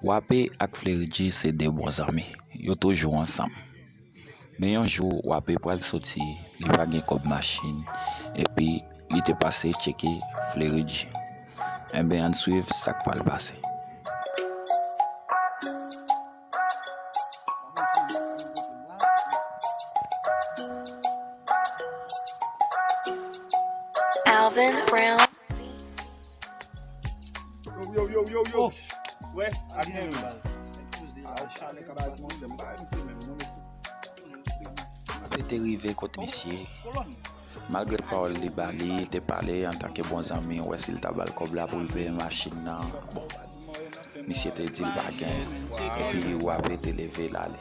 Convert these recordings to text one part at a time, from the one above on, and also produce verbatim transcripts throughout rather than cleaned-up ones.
Wape ak Fleridji se de bon zanmi. Yo toujou ansanm. Men yon jou, Wape pral soti, li pa gen kòb machin, epi li te pase tcheke Fleridji. Enben, ann swiv sa k pral pase. Alvin Brown. Yo, yo, yo, yo, yo. Wè, ak nou menm. Apre te rive kot misye, malgre pawòl li ba li, li te pale antanke bon zanmi, wè si l ta ba l kòb la pou l peye machin nan. Bon, misye te di l pa gen, epi Wape te leve l ale.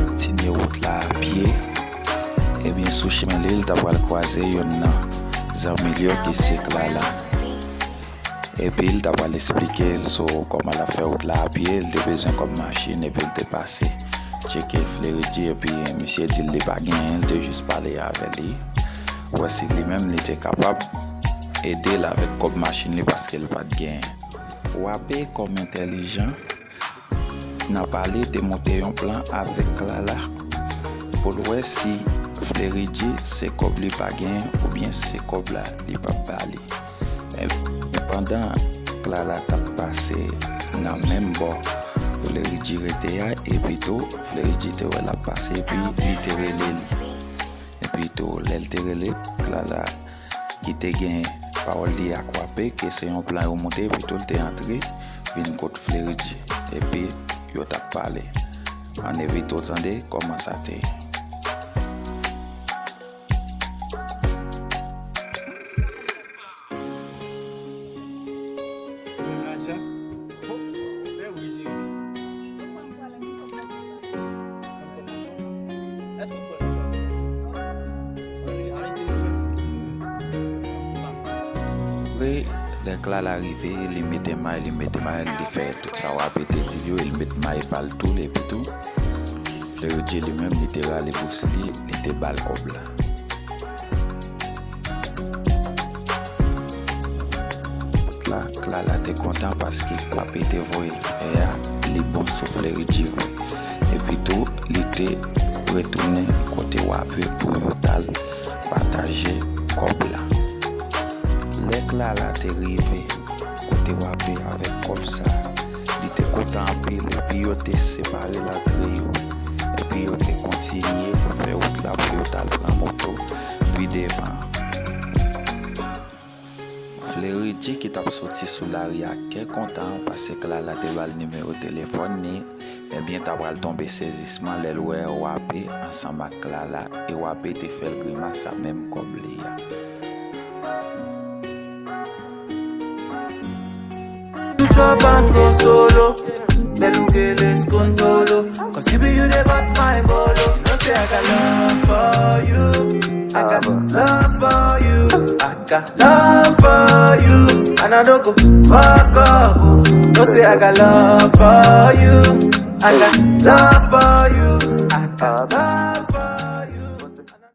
Kontinye wout la a pye. Ebyen, sou chimen li, li ta pral kwaze youn nan zanmi l yo ki se Klala. Epi, li ta pral esplike l sou kòman l ap fè wout la a pye. Li te bezwen kòb machin, epi l te pase tcheke Fleridji, epi misye di l li pa genyen, li te jis pale avè li. Wè si li menm li te kapab ede l avèk kòb machin li paske l pa t genyen. Wape kòm entèlijan nan pale te monte yon plan avèk Klala pou l wè si Fleridji se kòb li pa genyen oubyen se kòb la li p ap ba li. Men pandan Klala t ap pase nan menm bò Fleridji rete a, epi tou Fleridji te wè l ap pase epi li te rele li. Epi tou, lè l te rele Klala ki te gen pawòl li ak Wape ke se yon plan yo monte, epi tou l te antre vin kot Fleridji. Epi yo t ap pale. Ann envite w tande kòman sa te ye. Apre, lè Klala rive, li mete may, li mete may, li fè tout sa Wape te di l yo, e li met may pa l tou, epi tou, Fleridji li menm, li te rale bous li, li te ba l kòb la. Klala te kontan paske Wape te voye l fè a, li bon sou Fleridji vre. Epi tou, li te retounen kote Wape pou yo t al pataje kòb la. Lè Klala te rive kote Wape avèk kòb sa, li te kontan anpil, epi yo te separe l antre yo. Epi yo te kontinye fè wout la pou yo t al pran moto pi devan. Fleridji ki t ap soti sou lari a kè kontan paske Klala te ba l nimewo telefòn li, ebyen ta pral tonbe sezisman lè l wè Wape ansanm ak Klala, e Wape te fè l grimas a menm kòb li a. Yo pa n go solo, bèl ou ke les con todo. Cause you be you the boss, my bolo. You know say I got love for you. I got love for you. I got love for you. And I don't go fuck up. Know say I got love for you. I got love for you. I got love.